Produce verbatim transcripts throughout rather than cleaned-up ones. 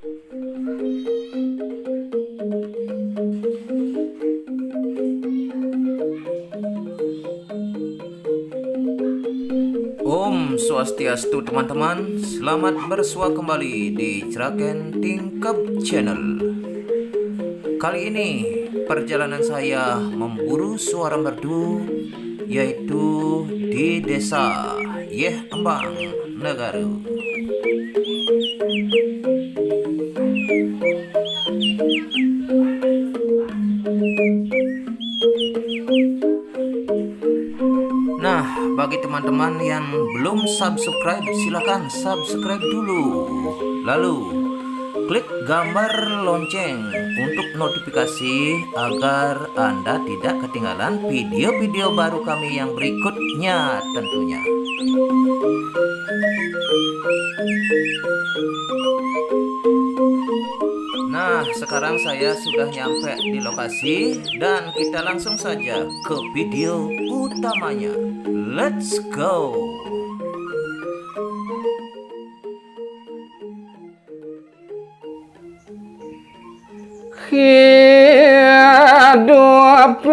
Om Swastiastu, teman-teman. Selamat bersua kembali di Ceraken Tingkep Channel. Kali ini perjalanan saya memburu suara merdu, yaitu di Desa Yeh Embang, Negara. Nah, bagi teman-teman yang belum subscribe, silakan subscribe dulu. Lalu, klik gambar lonceng untuk notifikasi agar Anda tidak ketinggalan video-video baru kami yang berikutnya tentunya. Nah, sekarang saya sudah nyampe di lokasi dan kita langsung saja ke video utamanya. Let's go! Hidup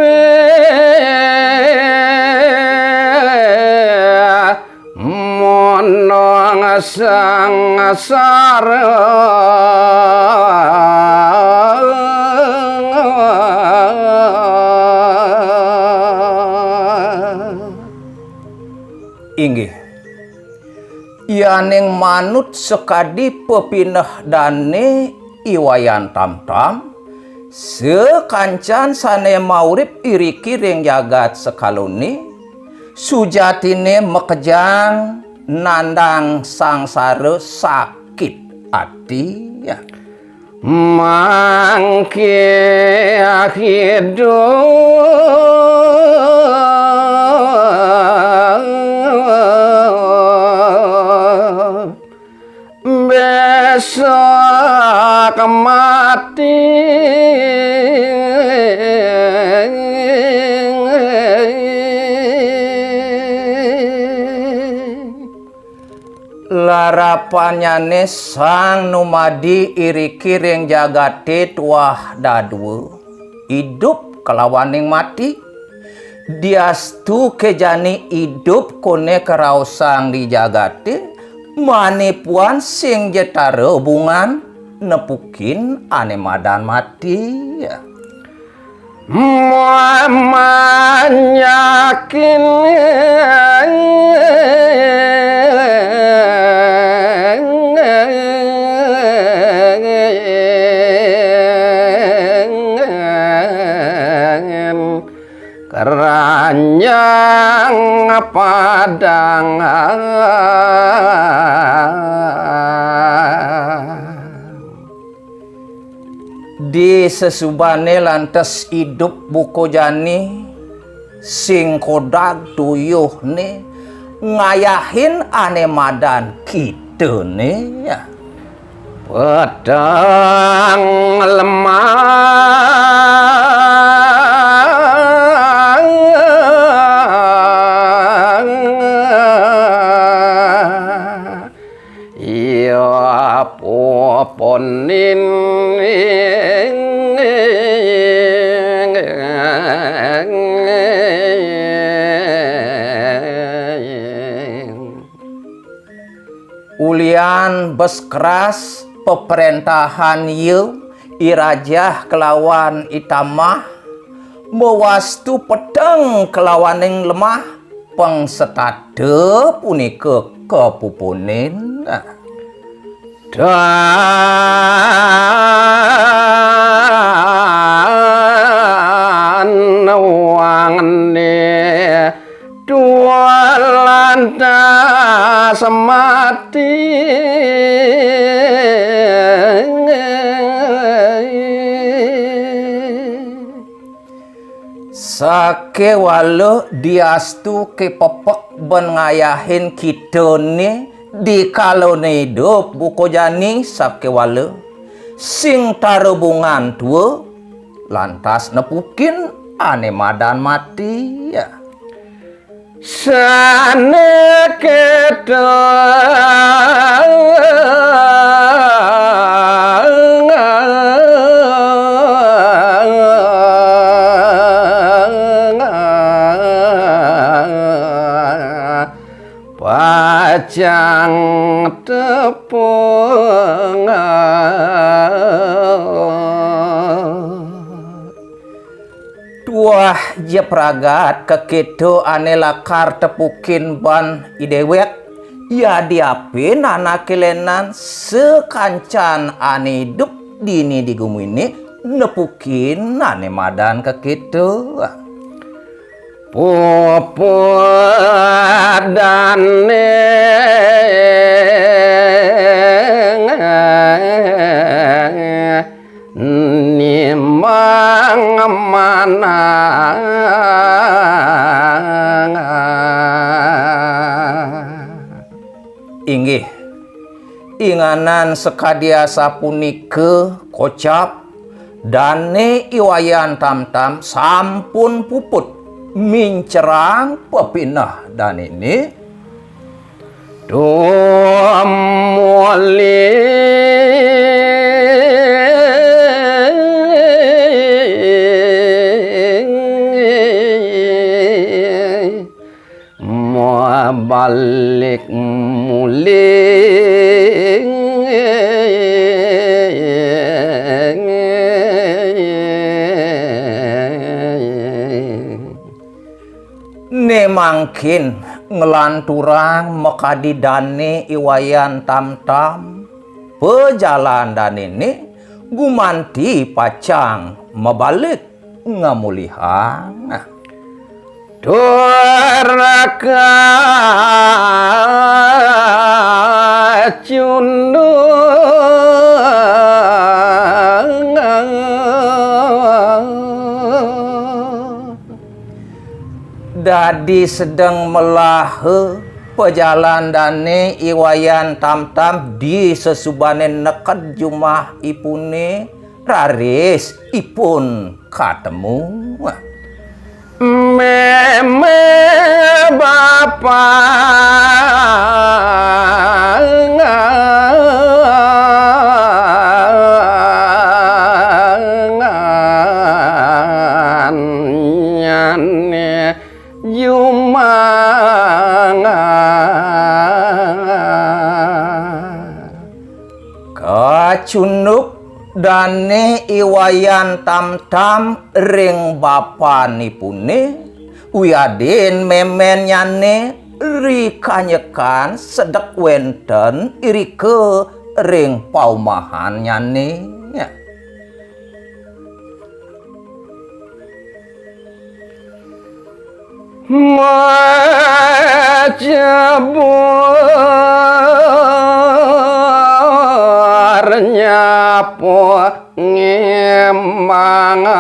monong sangsara. Inggih. Yaning manut sakadi pepineh dane I Wayan Tamtam, sakancan sane maurip iriki ring jagat sakalone, sujatine makejang nandang sangsara sakit ati. Mangke hidup besok mati. Larapannyane sang numadi iriki ring jagate tuah dadua, idup kalawaning mati. Diastuke jani idup kone karaosang di jagate, mane puan sing ja tara hubungan nepukin ane madan mati. Manyakin keranjang padang. Di sesubane lantas idup buka jani, sing kodag tuyuhne ngayahin ane madan kitane. Peteng lemah. Iya, pupunin. Ulian bes keras peprentahan ia, I Rajah kelawan I Tamah, mawastu peteng kelawaning lemah, pang setata punika kapupunin. Tan wangne dua lantas mati. Sakewala diastu kepepek ben ngayahin kitane dikalane idup buka jani sakewala sing tarubungan tua, lantas nepukin ane madan mati. Sane keto Cang tepung. Tuah ja pragat kakéto ané lakar tepukin ban i déwék, yadiapin anaké lénan sakancan ané idup dini di guminé nepukin ané madan kakéto. Puput dané nimang manang. Inggih, inganan sakadi asapunika kocap, dané I Wayan Tamtam sampun puput mincerang pepineh danéné. Tumuli mabalik muli. Né mangkin nglanturang makadi dané I Wayan Tamtam, pajalan danéné gumanti pacang mabalik ngamulihang. Tur kacunduk dadi sedeng melaha pajalan dané I Wayan Tamtam di sasubané neked jumah ipuné, raris ipun katemu. Mémé bapa nyané jumah. Kacunduk dané I Wayan Tamtam ring bapanipuné, wiadin méménnyané rikanyekan sedek wénten irika ring paumahannyané. Macebur nyapu ngimangan.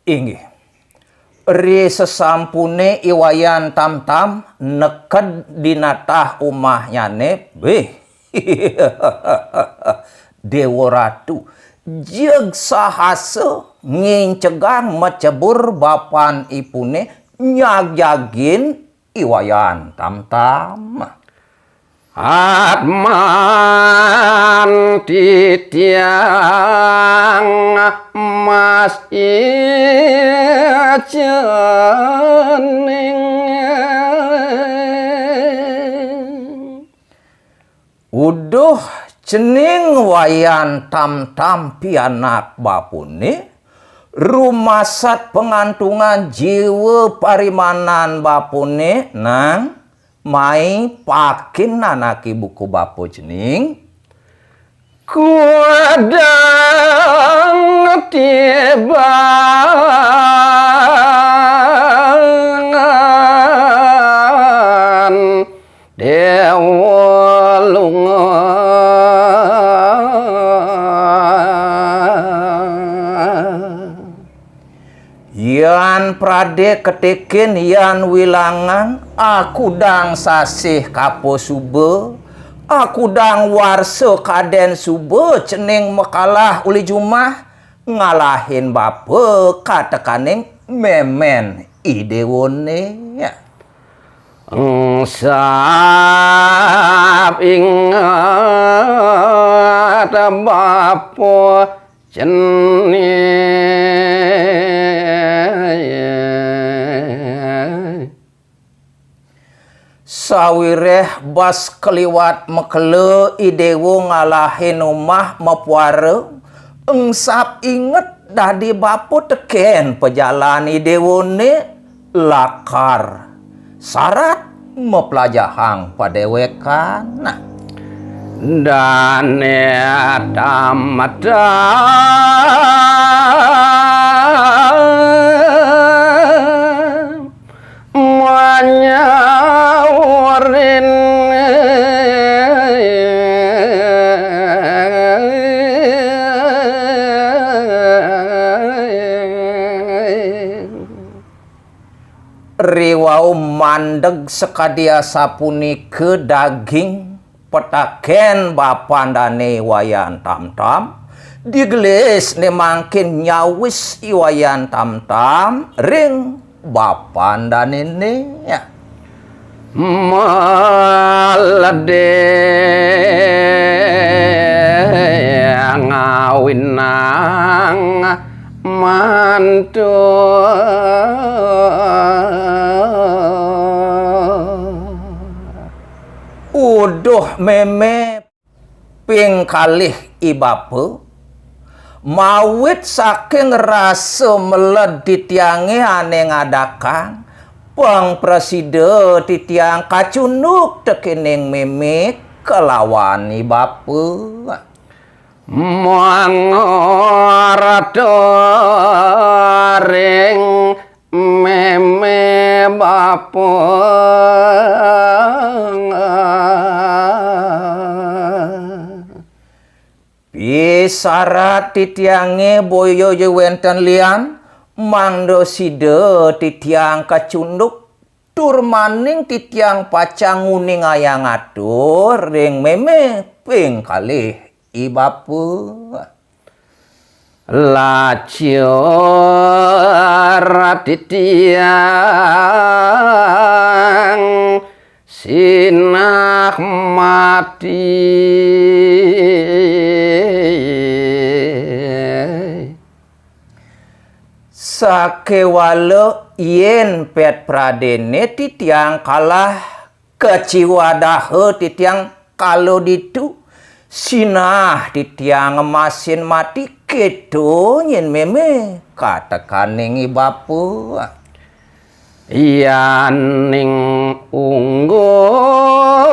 Inggih. Ri sesampuné I Wayan Tamtam neked di natah umahnyané, béh. Déwa Ratu, jeg sahasa ngincegang macebur bapanipuné nyagjagin I Wayan Tamtam. Atman titiang mas icening. Uduh cening Wayan Tamtam pianak bapuné, rumasat pangantungan jiwa parimanan bapuné, nang mai pakin anaké buka bapa cening. Kudang tibangan Déwa Lunga. Yan pradé ketikin yan wilangan, akudang sasih kapasuba, akudang warsa kadén suba cening makalah uli jumah, ngalahin bapa katekaning mémén i déwané. Engsap inget bapa cening. Sawiréh bas kaliwat makelo I Déwa ngalahin umah mapuara, engsap inget dadi bapa tekén pajalan I Déwané lakar sarat maplajahang padéwékan. Dané tametan manyaurin riwau mandeg sakadi asapunika daging petakén bapan dané Wayan Tamtam, digelisné mangkin nyawis I Wayan Tamtam ring bapan danéné. Maledé ngawinang mantu. Uduh mémé ping kalih I Bapa, mawit saking rasa meled titiangé ané ngadakang, pang prasida titiang kacunduk tekéning mémé kalawan I Bapa. Mangorta ring mémé bapa. Pisarat titiangé boya ja wénten lian, mangda sida titiang kacunduk, tur maning titiang pacang nguningayang atur ring mémé ping kalih I Bapa. Lacur titiang sinah mati. Sakéwala yén pét pradéné titiang kalah kaciwadaha titiang kala ditu, sinah titiang ngemasin mati, kéto nyén mémé katekaning I Bapa. Yaning unggul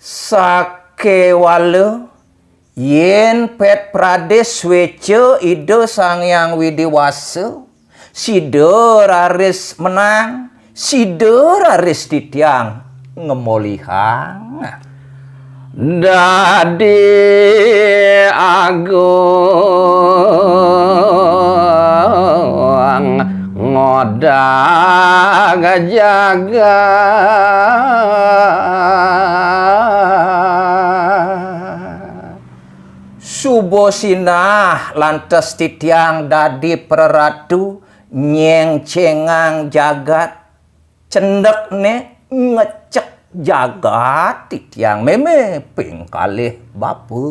sakéwala yén pét pradé swéca Ida Sang Hyang Widi Wasa, sida raris menang, sida raris titiang ngemolihang. Dadi agung ngodag jagat. Suba sinah lantas titiang dadi praratu nyéngcéngang jagat, cendekné ngecek jagat titiang mémé ping kalih bapa.